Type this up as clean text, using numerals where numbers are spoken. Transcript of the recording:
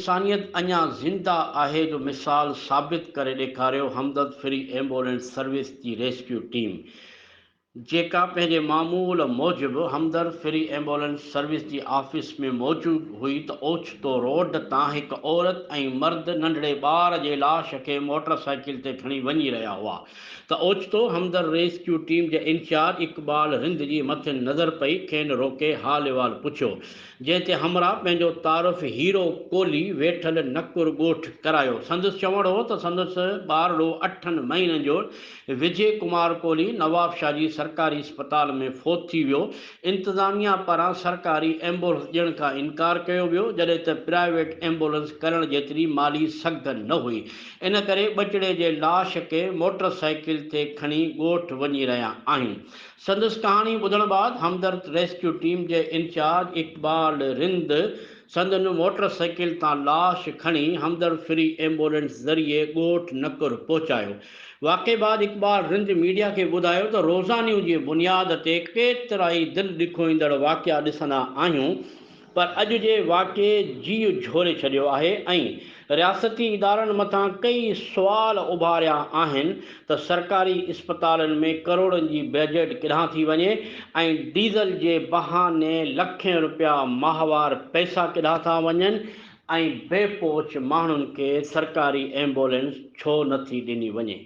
انسانيت اڃا زنده آهي جو مثال ثابت ڪري ڏيکاريو همدرد فري ايمبولينس سروس جي ريسڪيو ٽيم جيڪا پنهنجي معمول موجب همدرد فري ايمبولينس سروس جي آفيس ۾ موجود هئي ته اوچتو روڊ تان هڪ عورت ۽ مرد ننڍڙي ٻار جي لاش کي موٽر سائيڪل تي کڻي وڃي رهيا هئا ته اوچتو همدرد ريسڪيو ٽيم جي انچارج اقبال رند جي مٿن نظر پئي کين روڪي حال احوال پڇيو جنهن تي همراهه پنهنجو تعارف هيرو ڪولهي ويٺل نڪر ڳوٺ ڪرايو. سندس چوڻ هو ته سندس ٻارڙو اٺن مهينن جو وجي ڪمار ڪولهي نوابشاهه جي سرڪاري اسپتال ۾ فوت ٿي ويو. انتظاميا پاران سرڪاري ايمبولنس ڏيڻ کان انڪار ڪيو ويو، جڏهن ته پرائيويٽ ايمبولنس ڪرڻ جيتري مالي سگهه نه هئي، ان ڪري ٻچڙي جي لاش کي موٽر سائيڪل تي کڻي ڳوٺ وڃي رهيا آهيون. سندس ڪهاڻي ٻڌڻ بعد همدرد ريسڪيو ٽيم جي انچارج اقبال رند سندن موٽر سائيڪل تان لاش کڻي همدرد فري ايمبولينس ذريعي ڳوٺ نڪر پهچايو. واقعي بعد اقبال رند ميڊيا کي ٻڌايو ته روزانيون جي بنياد تي ڪيترائي دل ڏکوئيندڙ واقعا ڏسندا آهيون پر اڄ جي واقعي جيء جهوري ڇڏيو آهي ۽ رياستي ادارن مٿان ڪيئي سوال اڀاريا آهن ته سرڪاري اسپتالن ۾ ڪروڙن جي بجيٽ ڪيڏانهن ٿي وڃي ۽ ڊيزل جي بهاني لکين رپيا ماهوار پئسا ڪيڏانهن ٿا وڃن ۽ بي پهچ ماڻهن کي سرڪاري ايمبولينس ڇو نٿي ڏني وڃي.